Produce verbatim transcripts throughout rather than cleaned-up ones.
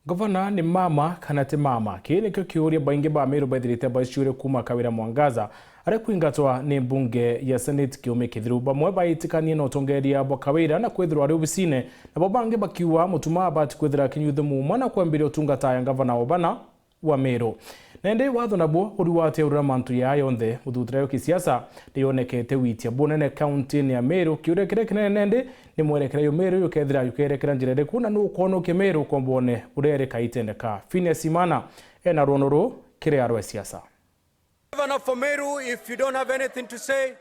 Gavana ni mama kana ti mama? Kii nikio kiuria baingi ba Meru bethirite baiciuria kuuma Kawira Mwangaza aria kwingatwa ni mbunge ya Senate kiumia kithiru. Bamwe baitikanie na utongeria bwa Kawira na kwithirwa ari obisine, nabo bangi bakiuga Mutuma abati kwithira akinyuithua muuma na kwambiria utungata ya gavana wa bana wa Meru. Na indi watho nabuo uri wateurura mantu ya yonthe, muthuturano ya kisiasa niyonekete witia bunene kauntini ya Meru. Kiuria kiria kinene nindi ni mwerekera yo Meru yukethira yukerekera njira iriku, na nukwonokia Meru kombone uria iri kaitene ka? Phineas Imana ena rwono ruu kiri arwa siasa. Governor for Meru, if you don't have anything to say,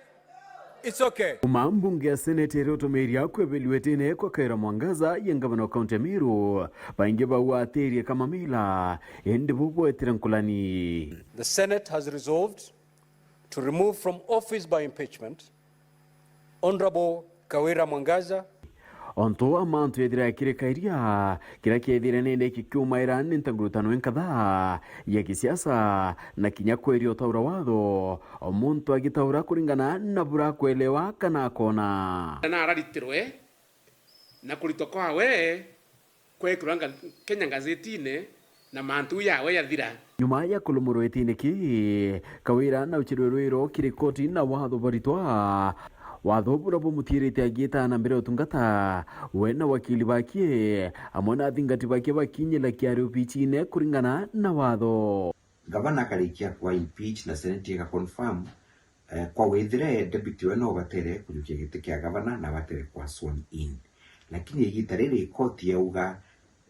it's okay. Kuma mbunge ya Senate iria utumiria kwebeluetene kwa Kawira Mwangaza ya ngavana wa kaunti ya Meru, baingi bau atirie kama mila, indi bo bwetire nkulani. The Senate has resolved to remove from office by impeachment Honorable Kawira Mwangaza. Ontu amantu ethira akirikairia, kiria kiethire nindi kikiumaira ni ntangurutano inkatha ya kisiasa na kinya kweria utaura watho, o muntu agitaura kuringana na buria akwelewa kana akona. Na araritirwe na kuritwa kwawe kwekirwa nga-, Kenya ngazetine na mantu yawe yathira. Nyuma ya kulumurwa itine ki, Kawira na uchirwe rwiro kiri koti na watho baritwa. Watho buria bumuthiirite agiita na mbere utungata, we na wakili bake, amwe na athingati bake bakinyira kiari obichine kuringana na watho. Gavana akarikia kwa impeach na Senate ika confirm, eh, kwa withire deputy we no batere kujukia giti kia gavana na batere kwa sworn in. Lakini igita riri koti yauga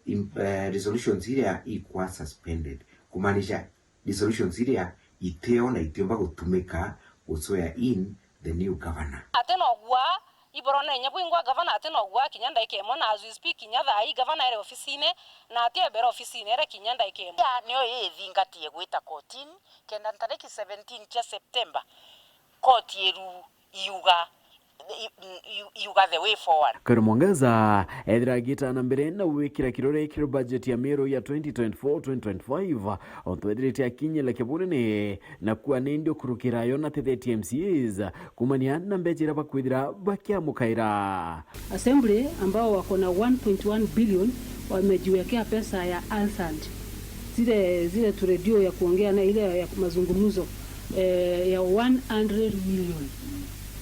im-, eh, resolutions iria ikwa suspended, kumaanisha resolutions iria iteo na itiumba gutumika gu swear in the new governor. Ati no gwa iboro na inya bwingwa gavana ati no gwa kinya ndaika imwe, na as we speak kinya thaa ii gavana ere ofisine na ati ebere ofisine ere kinya ndaika imwe. Ya, niyo ithingatie gwita kotini kenda ntariki seventeen cia September koti iru iuga, i-, i-, iuga the way forward. Kawira Mwangaza ethira agita na mbere na gwikira kirore kiri budget ya Meru ya twenty twenty-four twenty twenty-five, ontu ethirite akinyira kibunene na kuwa ni ndio kurukira yo na tethetie M C As kumania na mbecha iria bakwithira bakiamukaira. Assembly ambao wako na one point one billion wamejiwekea pesa ya Hansard, zile, zile tu redio ya kuongea na ile ya mazungumzo, eh, ya one hundred million.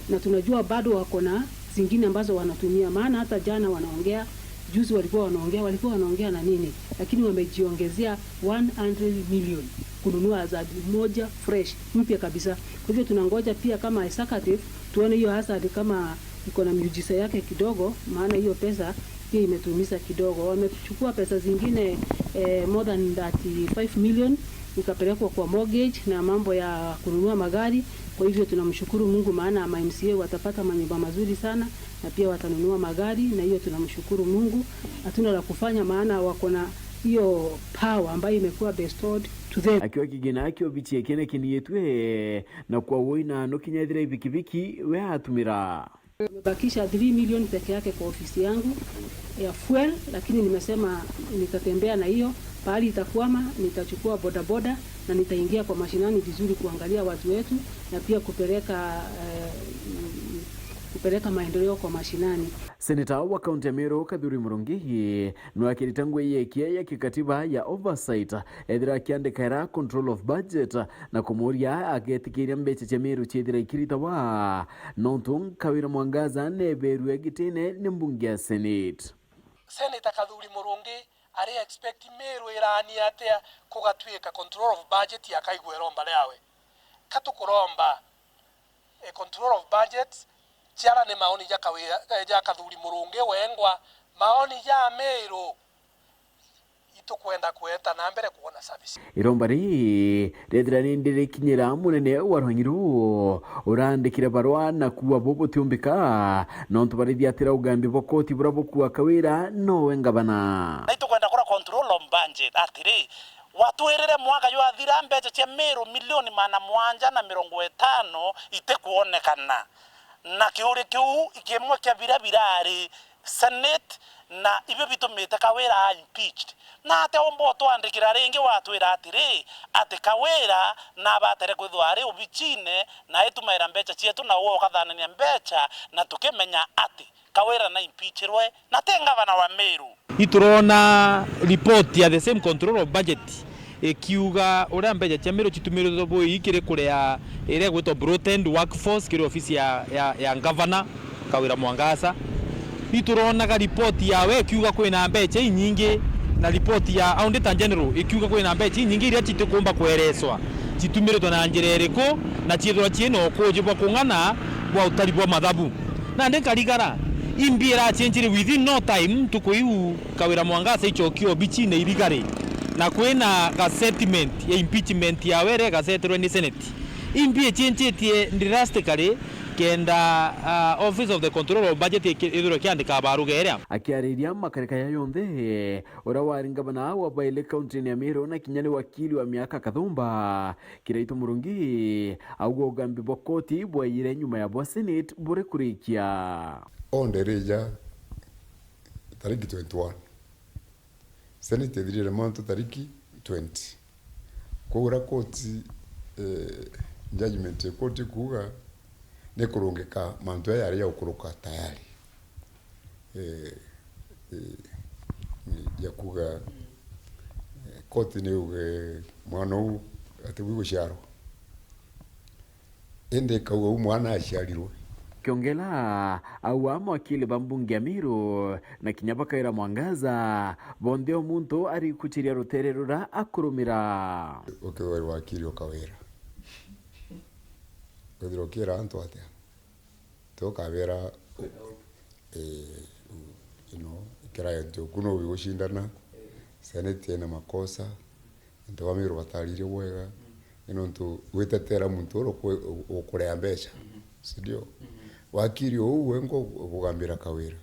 Na tunajua bado wako na zingine ambazo wanatumia, maana hata jana wanaongea, juzi walikuwa wanaongea, walikuwa wanaongea na nini, lakini wamejiongezea one hundred million kununua Hansard moja fresh, mpya kabisa. Kwa hivyo tunangoja pia kama executive tuone hiyo Hansard kama iko na miujiza yake kidogo, maana hiyo pesa pia imetuumiza kidogo. Wamechukua pesa zingine, eh, more than thirty-five million ikapelekwa kwa mortgage na mambo ya kununua magari. Kwa hivyo tunamshukuru Mungu, maana ma M C A watapata manyumba mazuri sana, na pia watanunua magari, na hiyo tunamshukuru Mungu. Hatuna la kufanya, maana wako na hiyo power ambayo imekuwa bestowed to them. Akiwa kigina kiobichie kene kiniitwe na kwa woi na no kinya ethira ibikibiki we atumira. Nimebakisha three million peke yake kwa ofisi yangu ya fuel, lakini nimesema nitatembea na hiyo. Pahali itakwama, nitachukua bodaboda na nitaingia kwa mashinani vizuri kuangalia watu wetu na pia kupeleka, eh, mm, kupeleka maendeleo kwa mashinani. Seneta wa kaunti ya Meru Kathuri Murungi nwakirite ngui yekie ya kikatiba ya oversight, ethira akiandika ira control of budget, na kumuria agetikiria mbecha cia Meru ciithira ikiritawa, nontu Kawira Mwangaza neberue gitine ni mbunge ya Senate. Senator Kathuri Murungi ari expect Meru irani atia kugatwika control of budget akaigua iromba riawe? Katukuromba, eh, control of budget, ciara ni maoni ja Kawira, eh, ja Kathuri Murungi wengwa, maoni ja Meru itukwenda kweta na mbere kuona service. Iromba riri rethira ni ndirikinyira munene wa rwangi ruu, urandikire barua na kuuga bubutiumbika, nontu barithia atira ugambi bwa koti buria bukua Kawira nowe ngavana. Na itukwenda kura control of budget atiri, watwirire mwaka jwathira mbecha cia Meru milioni magana mwanja na mirongo itano itikuonekana. Na kiuri kiu kimwe kia biria birari Senate Na ibio bitumite Kawira a impeached. Na atia umba utwandikira ringi watwira atiri, ati Kawira nabatere kwithirwa ari ubichine na itumaira mbecha cietu na uwe ukathanania mbecha, na tukimenya ati Kawira na impeachirwe na ti ngavana wa Meru. Iturona report ya the same control of budget ikiuga uria mbecha cia Meru citumiritwe bui kiri kuria iria igwitwa broadened workforce kiri ofisi ya, ya, ya ngavana Kawira Mwangaza. Ituronaga report yawe ikiuga kwina mbecha inyingi, na report ya Auditor General ikiuga kwina mbecha inyingi iria citikumba kwereswa citumiritwe na njira iriku, na ciithirwa ciina ukuji bwa kung'ana bwa utari bwa mathabu. Nandi nkarigara, imbi iracenjire within no time, ntuku iu Kawira Mwangaza icokie obichine irigari, na kwina ga settlement ya impeachment yawe iria igaceterwe ni Senate. Imbi icenjitie drastically kenda, ah, Office of the Control of Budget iki-, ithirwe ikiandika baruga iria. Akiariria makarika ya yonthe, uria wari ngavana wa baili kaunti-ini ya Meru na kinya ni wakili wa miaka Kathumba, Kiraitu Murungi auga ugambi bwa koti bwaiyire nyuma ya bwa Senate buri kurikia. Onde rija tariki twenty-one. Senate ithirire mantu tariki twenty. Kwou uria koti, eh, judgment ya koti kuuga ni kurungika mantu aya yari ya gukuruka tayari. Eh, eh, ni ya kuuga, eh, koti ni yuge mwana uu atiwi guciarwa. Indi ikauga uu mwana aciarirwe. Kiongela, aua mawakili ba mbunge ya Meru na kinya ba Kawira Mwangaza, bonthe o muntu ari kuchiria rutere ruria akurumira. Ukithirwa uri wakili o Kawira, ukethirwa ukiira antu atia? Ti ukabera, eh, you know, client uku no wi gucindana, Senate ina makosa, antu ba Meru bataririe bwega, ni nontu gwitetera muntu uri uku-, ukurea mbeca, si ndio? Wakili uu we ngo kugambira Kawira.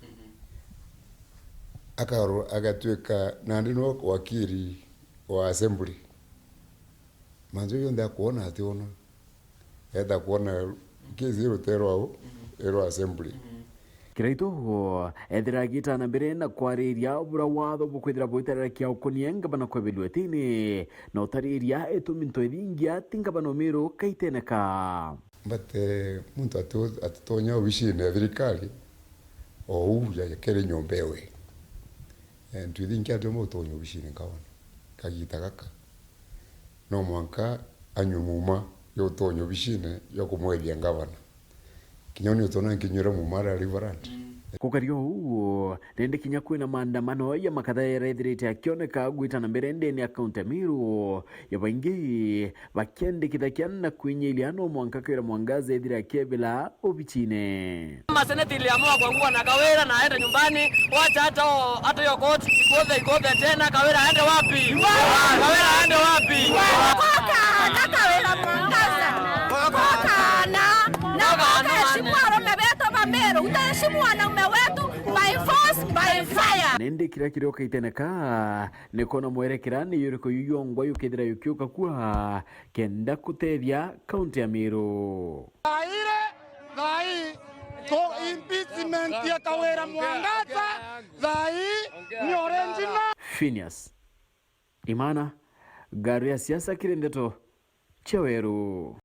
Akaro-, agatuika nandi no wakili wa assembly. Mantu jonthe akwona ationa. Eeta kwona kesi iruterwa u, irwa assembly. Kiraitu ethira agiita na mbere na kwariria bura watho bukwithira bwitererekia ukunie ngavana kwebelua itini, na utariria itumi nto ithingia ti ngavana Umiru kaitene ka. But, eh, muntu ati-, atitonya obicine ya thirikari, o uu ya kiri nyomba ewe. Eh, ntu ithingia atiumba utonya obicine nkaona, kagiita gaka. No mwanka anyue muuma jwa utonya obicine jwa kumwethia ngavana. Kinya uni utona nkinywira muuma aria Riverland. Gukaria uu, rindi kinya kwina maandamano ya makatha yarethirite akioneka gwita na mbere ndene ya kaunti ya Meru, ya baingi bakiendekithakia na kwinyiria no mwanka Kawira Mwangaza ethire akebela obicine. Maseneta iliamua kuangua na Kawira na aende nyumbani, wacha hata o-, hata hiyo koti ikothe, ikothe tena, Kawira aende wapi? Kawira aende wapi? Koka na Kawira Mwangaza. Koka na, na koka heshimu araume betu ba Meru. Utaheshimu wanaume wetu by force, by fire. Nindi kiria kiria ukaiteneka, ni kwona mwerekera ni yuriku yu yongwa yukethira yukiuka kua kenda kutethia kaunti ya Meru. Thaa iri, thaa ii, ku impeachment ya Kawira Mwangaza, thaa ii ni original. Phineas Imana, ngaru ya siasa kiri ndeto cia Weru.